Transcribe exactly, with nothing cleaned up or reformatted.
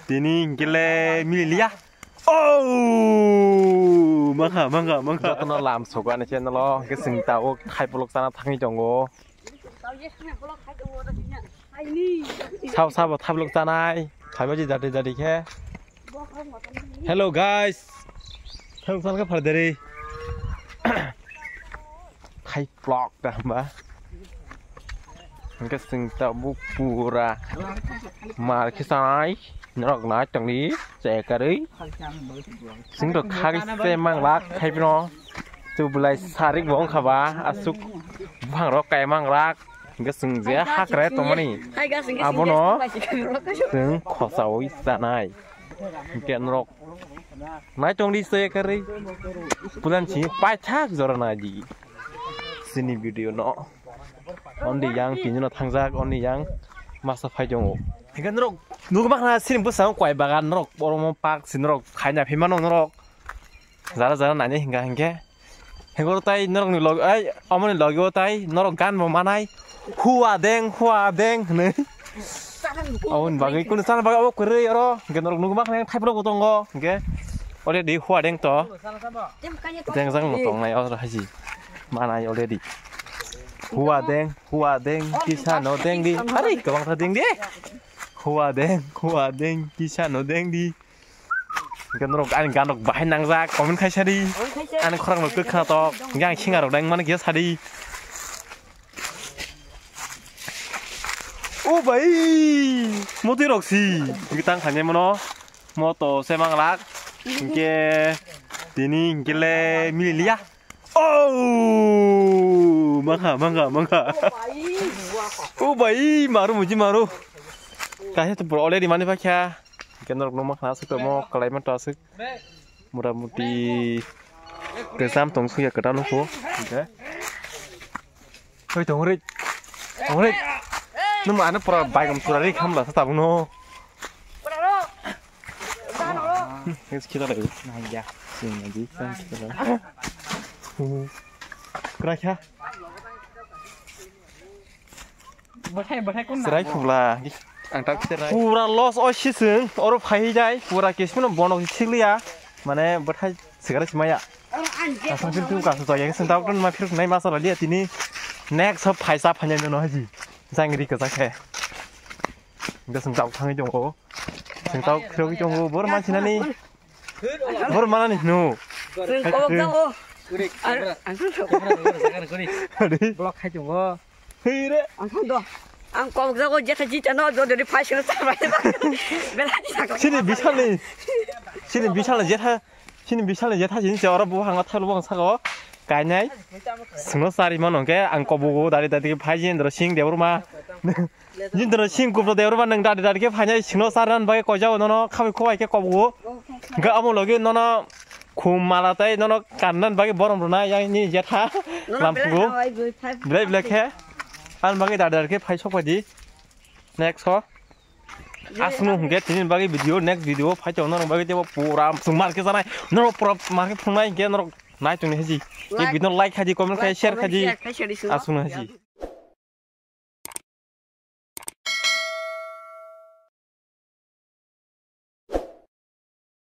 Tini hingkele mililiya. Oh, mangkha, mangkha, mangkha. Jotono lam sogo ani channel o, hingke chwng tabuk thaiplok chana thangwi tongo. Sabo, sabo thaiplok chanai, thaibaji jati jati khe. Hello guys. Thaiplok chana khe phaideri. Thaiplok da hamba. Hingke chwng tabuk pura mar khe chanai, norok nai tongdi, chekarwi. Chwng rok khagwi se manglak, khaibino. Chwng belai sarik bo wngkha ba, aswk buphang rok kai manglak. Hingke chwng je hakrai tongmani, abono chwng khosaui chanai. Hingke norok nai tongdi, chekarwi. Pulan si paithak jora naidi. Chini video no. Ondi yang tini no thangjak, ondi yang masa phai tongo. Hingke norok nugma khna sini bwskango kwai bagan norok, oro mo park si norok khaina phi mano norok. Jara jara naina hingka hingke. Hingke oro tai norok ni log, ai, omo ni logi o tai norok gan bo manai. Hua deng, hua deng hwnwi. Aboni bagwi kunu chana bagwi abo kwrwi oro. Hingke norok nugma khna thaiplok bo tongo. Hingke already hua deng to. Deng jang no tongnai oro haji. Manai already. Hua deng, hua deng, kisa no deng di. Are, kwbang kha deng di. Hua deng, hua deng, kisa no deng di. Hingke norok ani gan rok bahai nangjak, comment khai sadi. Ani khorang rok kwkha tok. Hingke ang singa rok dang mani kisa sadi. O bai, motwi rok si. Hingke tang khaimai mano. Moto se manglak. Hingke tini hingke le mililiya. Oh, mangkha, mangkha, mangkha. O bai, maru muji maru. Kaisa to already mani pakya. Hingke norok nugma khna aswk tongmo, kwlaima to aswk. Mota moti kwcham tong suya kwtal nukho. Hingke. Hoi tong ri. Tong ri. Nung ano pura bai kom sura ri khamla sa tabuk no. Next kita lagi. Nang ya. Sini lagi. Kan kita lagi. Kra kha. Bwthai, bwthai kun Chwrai nang khubla. Ang tak chwrai. Pura loss o siswng, oro phai jai, pura kesmino bono sikliya. Mane bwthai sigara simaya. Asang sin tu kasu to ya, sin tau tun ma phir nai masa liya tini. Next hop phai sa phanya no haji. Jangri ka jakhe. Ga sing tau thangwi tongo. Sing tau phirogwi tongo, bor man sinani. Bor manani hino. Sing kobok jago. Ari. Block khai tongo. Hei re. Ang thang do. Ang kobok jago, jetha jita no, do do phai sino sa bai. Bela jita. Sini bisalni. Sini bisalni jetha. Sini bisalni jetha sini se oro bo hanga thalo bo saka o. Kainai. Sino sari mano ke ang kobogo dari dari phai jin dro sing de ma. Jindro sing kubro de oro ba nang dadi dadi khe phainai sino sarnan bai kojao nono khabai khobai khe kobo. Ga amo logi nono khum mala tai nono kannan bai borom runa yang ni jetha. Lampugo. Bilai bilai khe. An bagi dadi dadi khe phai sok padi. Next ho. Asunu hingke tini bagi video, next video phai chong nono bagi tebo pura sung mar khe janai. Nono pura mar khe phungnai hingke nono nai tongni haji. Like. Video like haji, comment khai, share haji. Asunu haji.